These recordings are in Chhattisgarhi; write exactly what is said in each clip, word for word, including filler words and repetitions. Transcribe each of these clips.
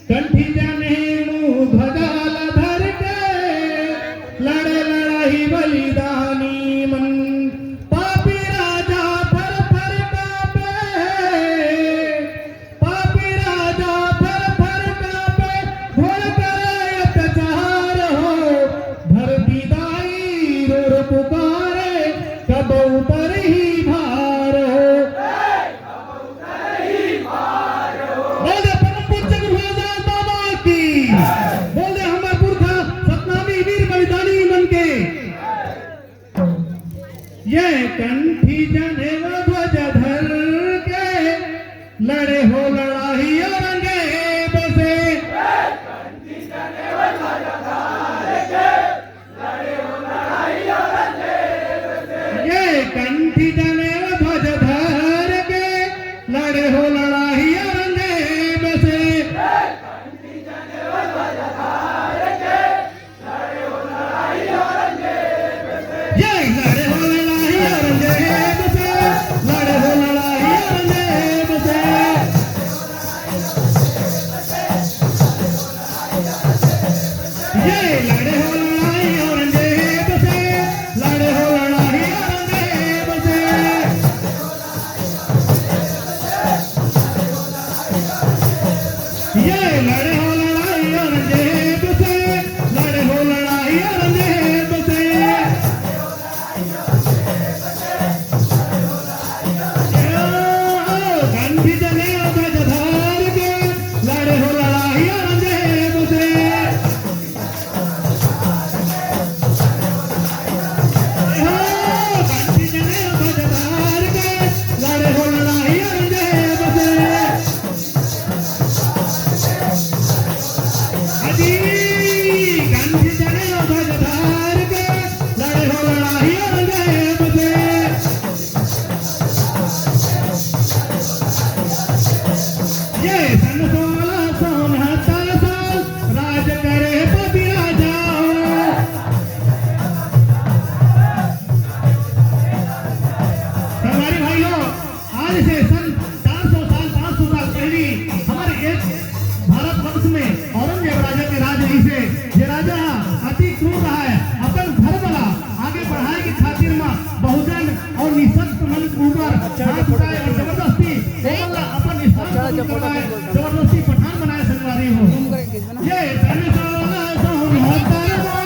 कंठी जनेऊ ध्वजा ला धर के, लड़े लड़ाई बलिदानी मन। पापी राजा फर फर कांपे, पापी राजा फर फर कांपे, घोर करे अत्याचार हो। धरती दाई रो रो पुकारे, कब उतरही भार हो। बोल दे परम पूज्य गुरु रविदास बाबा की। बोल दे हमर पुरखा सतनामी वीर बलिदानी मन के। ये कंठी जनेऊ ध्वज धर के, लड़े हो लड़ाई औरंगजेब से। ये कंठी जनेऊ ध्वज धर के, लड़े हो लड़ाई औरंगजेब से। ये लड़े हो लड़ाई औरंगजेब से, लड़े हो लड़ाई औरंगजेब से। ये लड़े हो लड़ाई औरंगजेब से, लड़े हो लड़ाई औरंगजेब से। ये लड़े हो लड़ाई औरंगजेब से, लड़े हो लड़ाई औरंगजेब से। ये कंठी जनेऊ ध्वज धर के, लड़े हो लड़ाई औरंगजेब से। ये सन सोलह सौ उनहत्तर साल राज करे पति राजा। संगवारी भाइयों, आज से सन चार सौ साल, पाँच सौ साल पहली हमारे एक भारतवर्ष में औरंगजेब राजा के राज रहिसे। ये राजा अति क्रूर रहा है, अपन धर्म ला आगे बढ़ाए के खातिर मा बहुजन और निशक्त मन के ऊपर हाथ उठाए और जबरदस्ती ओमन ला अपन इस्लाम कबूल करवाए, जबरदस्ती पठान बनाए संगवारी हो। ये धन दौलत और मोहतरमा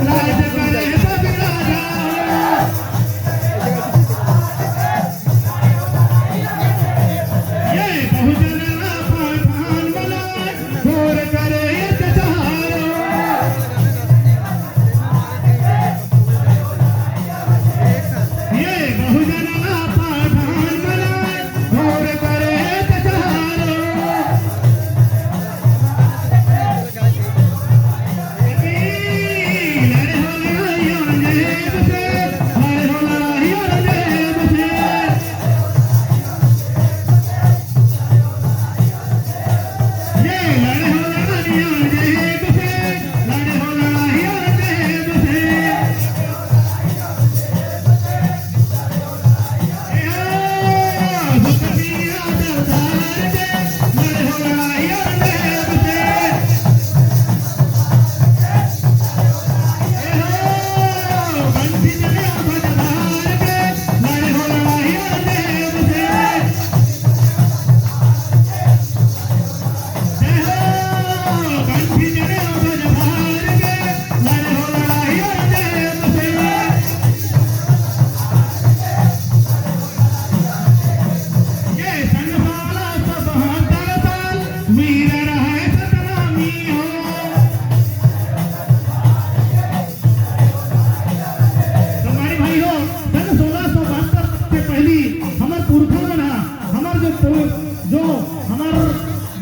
राज करे सब राजा। ये बहुजन ला पठान बनाए, घोर करे अत्याचार। ये बहुजन ला पठान बनाए, घोर करे अत्याचार। लड़े हो लड़ाई औरंगजेब से, लड़े हो लड़ाई औरंगजेब से। ये लड़े हो लड़ाई औरंगजेब से, लड़े हो लड़ाई औरंगजेब से। ए हो, सुखबीर यादव धार के, लड़े हो लड़ाई औरंगजेब से। ए हो, बंसी जनेऊ ध्वज धार के, लड़े हो लड़ाई औरंगजेब से। जय हो, कंठी जनेऊ ध्वज धार के, लड़े हो लड़ाई औरंगजेब से। ये सन सोलह सौ बहत्तर साल, वीर रहे सतनामी हो। संगवारी भाई हो, सन सोलह सौ बहत्तर के पहली हमर पुरखा मन हा, हमर जो पु-, जो हमर,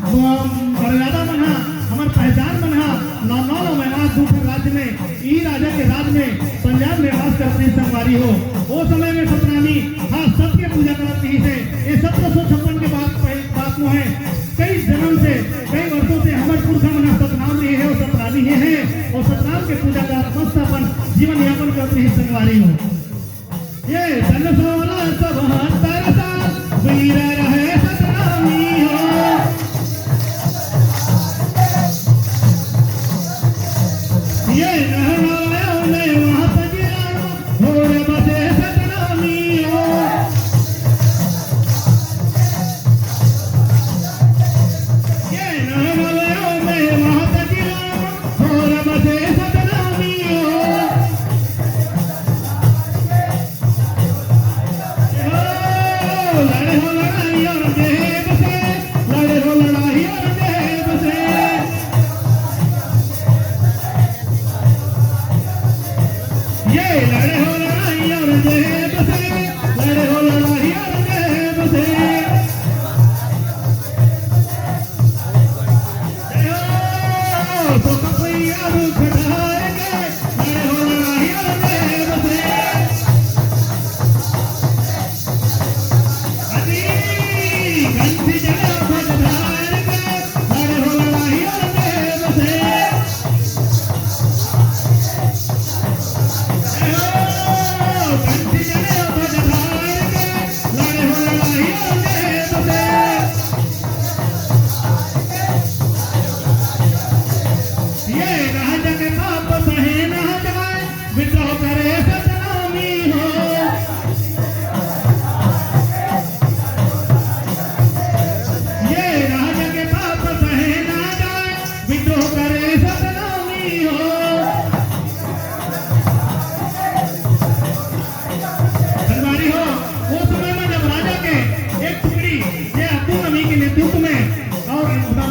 अम, मर्यादा मन हा, हमर पहचान मन हा, नौ नौ नौ महीना दू ठन राज्य में, ई राजा के राज में, पंजाब में वास करत रहिस संगवारी हो। ओ समय में सतनामी हा सत के पूजा करत रहिस हे। ये सत्रह सौ छप्पन के बात, बात नो हे। कई जन्म से, कई वर्षों से हमर पुरखा मन सतनाम रहे हे और सतनामी हे, हे और सतनाम के पूजा करत मस्त अपन जीवन यापन करत रहिस संगवारी हो। ये सन सोलह सौ बहत्तर साल वीर रहे सतनामी हो।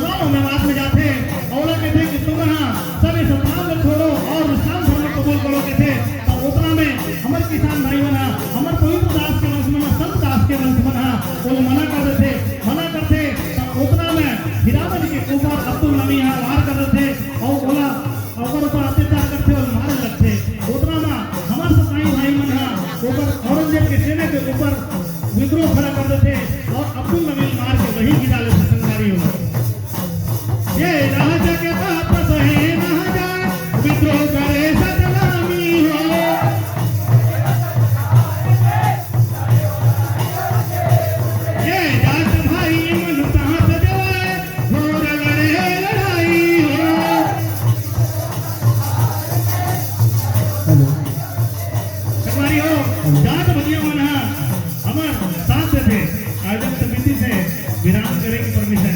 गाँव में बात में जाथे, ओला कथे कि तुमन ह सब ये सतनाम ल छोड़ो और विश्राम धर्म कबूल करो कथे। तब ओतना में हमर किसान भाई मन ह, हमर पवित्र दास के वंश मन ह, संत दास के वंश मन ह, ओला मना कर देथे, मना करथे। तब ओतना में हीरामन के ऊपर अब्दुल नबी ह वार कर देथे और ओला, ओकर ऊपर अत्याचार करथे और मारे लगथे। ओतना में हमर सताई भाई मन ह ओकर औरंगजेब के सेना के ऊपर विद्रोह खड़ा कर देथे और अब्दुल नबी मार के वही गिरा लेथे। संगवारी हो, ये राजा के पाप सहे ना जाए, विद्रोह करे सतनामी हो। ये जात भाई मन साथ देवाए, घोर लड़े लड़ाई हो। हेलो। संगवारी हो, जात भैया मन ह हमर साथ देथे। आयोजन समिति से विराम करे के परमिशन।